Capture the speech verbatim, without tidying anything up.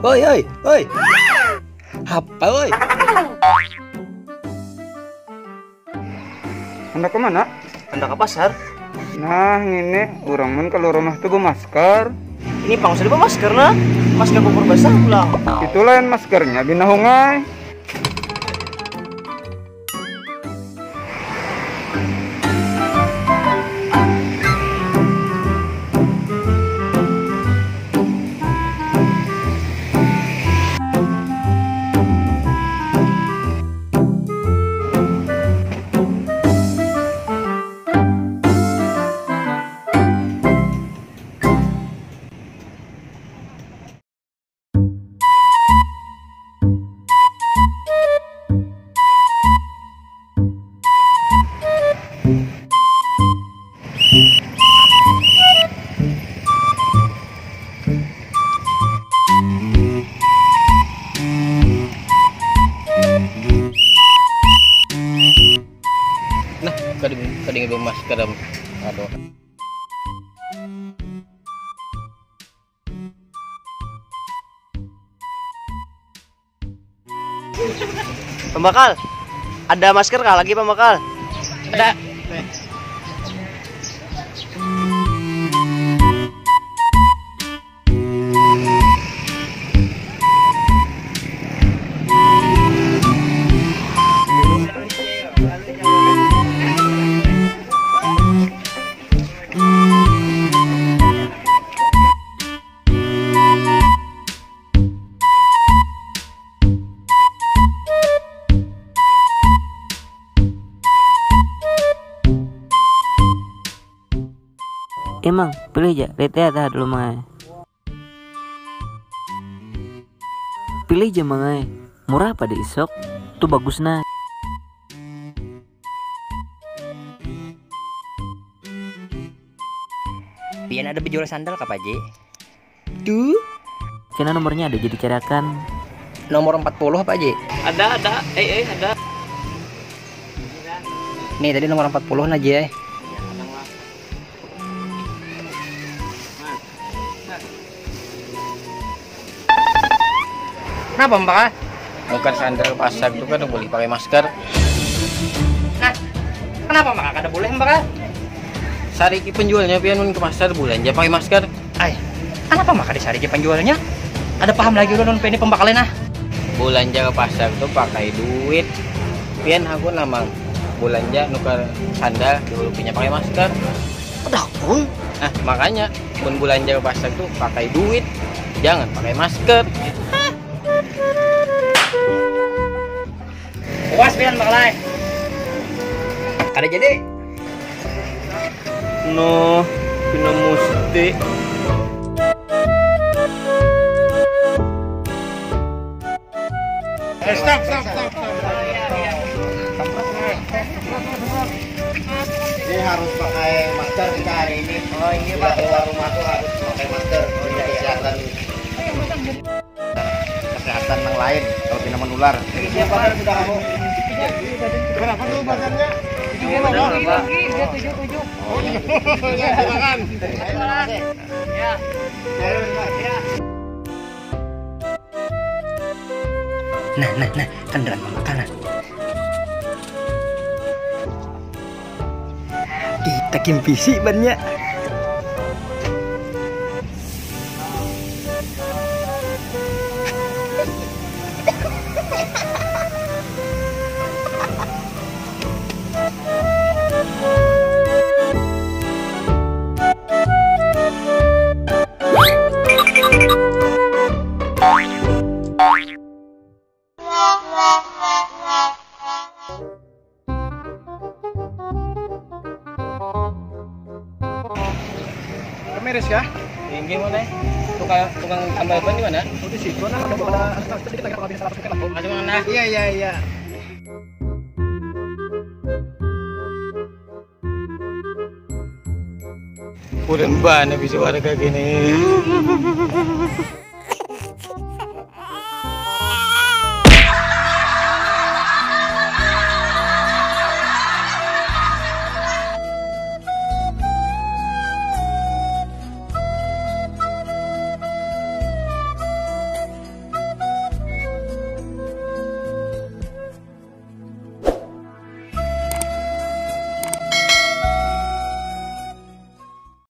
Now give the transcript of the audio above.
Oi, oi, oi. Apa, oi? Handak ke mana? Handak ke pasar. Nah, ini orang mun kalau rumah tuh bermasker. Ini pang sudah bermasker, nah. Masker kukur basah pulang. Itu lain maskernya, binahungai. Nah, kading kading bemasker am. Aduh. Pembakal, ada masker kah lagi, pembakal? Ada. Emang, pilih ja, lihat ya, tahan dulu, Mang ai. Pilih ja, Mang ai. Murah pada isok. Tu bagus, nah. Pian ada bejual sandal kah, Pak Ji? Tuh. Kena nomornya ada jadi cariakan. Nomor empat puluh, Pak Ji. Ada, ada. Eh, eh, ada. Nih, tadi nomor empat puluh nah, Ji, eh. Kenapa, Mbak? Bukan sandal pasar itu kan boleh pakai masker. Nah, kenapa, Mbak, kada boleh, Mbak? Sariki penjualnya, pian mun ke pasar, bulanja pakai masker. Ai, kenapa, Mbak, kada sariki penjualnya? Ada paham lagi ulun, ini pembakal, nah. Bulanja ke pasar tuh pakai duit. Pian, aku namang bulanja nukar sandal, dihulupinya pakai masker. Pedakun. Nah, makanya, mun bulanja ke pasar tuh pakai duit, jangan pakai masker. Puas pian, Bang Lai? Kada jadi. Noh, pina musti. Eh, stop, stop, stop, stop. Ini harus pakai masker kita hari ini. Oh, iya, Pak. Keluar rumah tuh harus pakai masker. Oh, iya, iya. Kesehatan. Kesehatan yang lain kalau tidak menular. Jadi siapa kan sudah kamu? Berapa tuh badannya? Tiga, Pak. Tiga, tujuh, tujuh. Oh, iya. Silakan. Ayo, Mas. Ya. Nah, nah, nah, kendaraan pembakaran. Ih, takimpisi bannya. Kemiris kah? Inggih, mana? Tukang, tukang tambal ban di mana? Oh, di situ, nah. Ada, ada, ada, ada, ada, ada, ada, ada, ada. Iya, iya, iya. Bulan bana bisa warga gini.